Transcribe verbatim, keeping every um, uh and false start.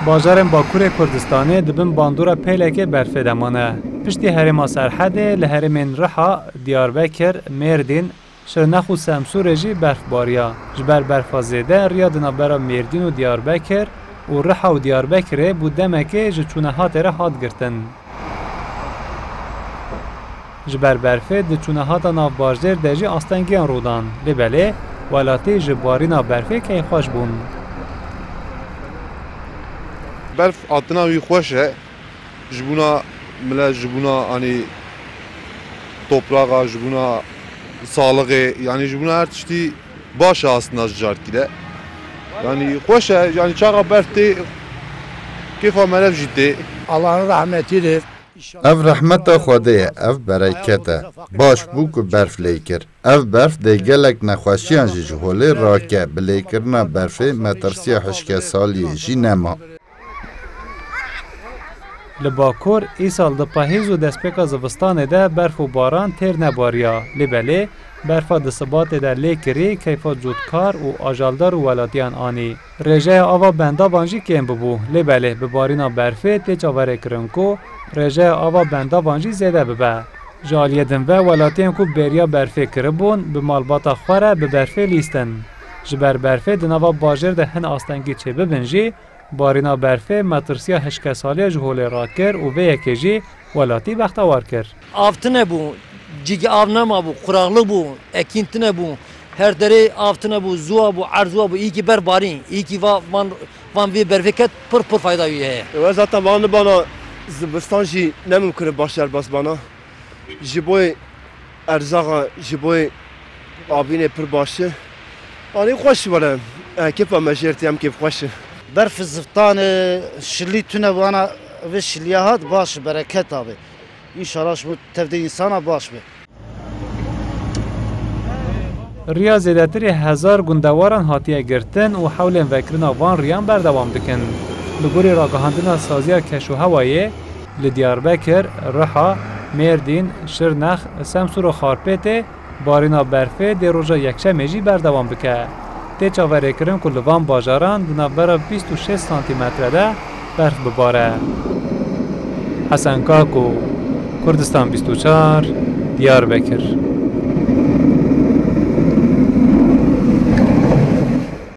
Bajarên Bakurê Kurdistanê di bin bandora pêlekê berfê de mane. Piştî herêma Serhedê li herêmên Riha, Diyarbekir, Mêrdîn, Şirnex û Semsûrê jî berf bariya. Ji ber berfa zêde riya di navbera Mêrdîn û Diyarbekir û Riha û Diyarbekirê bû demekê ji çûnehatê re hat girtin. Ji ber berfê di çûnehata nav bajêr de jî astengiyan rû dan. Lê belê, welatî ji barîna berfê keyfxweş bûn. Berf hatina wî xweş e. Ji bona mile, ji bona, anî, topraxa, ji bona saxlixê, yanî ji bona her tiştî baş e aslında ji carkî de. Yanî xweş e, yanî çaxa berf tê, kêfa melev jî tê. Allah'ın rahmetidir. Ev rehmeta Xwedê ye, ev bereket e. Baş bû ku berf lê kir. Ev berf dê gelek nexweşiyan jî ji holê rake, bi lêkirina berfê metirsiya hişkesaliyê jî nema. Li Bakur, îsal di pahîz û destpêka zivistanê de berf û baran têr nebariya, lê belê berfa di sibatê de lê kirî keyfa cotkar û ajaldar û welatiyan anî. Rêjeya ava Bendavan jî kêm bibû, lê belê bi barîna berfê tê çaverêkirin ku rêjeya ava Bendavan jî zêde bibe. Ji aliyê din ve welatiyên ku bêriya berfê kiribûn, bi malbata xwe re bi berfê lîstin. Ji ber berfê di nava bajêr de hin astengî çêbibin jî, barîna berfê metirsiya hişkesaliya ji holê rakir û vê yekê jî welatî bextewar kir. Av tune bû, cîgî av nema bû, quraxlik bû, ekîn tune bû. Her derê av tune bû, zû wa bû, erd zû wa bû, îkî ber barî, îkî va-, van, van vê berfê ket, pir, pir fayda wî heye. Ew zaten van bana zivistan jî nemimkun baş derbas bana. Ji bo erzaxa, ji bo avînê pir baş e. Anî xweş were. E, kêfa me jêr tê, em kêfxweş e. Berf zivistanê şilî tune bana, vê şiliya hat baş, bereket abi. Înşallah ji bo tevdê însana baş be. Riya zêdetirî hezar gundewaran hatiye girtin û hewlên vekirina van riyan berdewam dikin. Li gorî ragihandina Saziya Keşûhewayê, li Diyarbekir, Riha, Mêrdîn, Şirnex, Semsûr û Xarpêtê barîna berfê dê roja Yekşemê jî berdewam bike. Tê çaverêkirin ku li van bajaran di navbera bîst û şeş santîmetre de berf bibare. Hesen Kako, Kurdistan bîst û çar, Diyarbekir.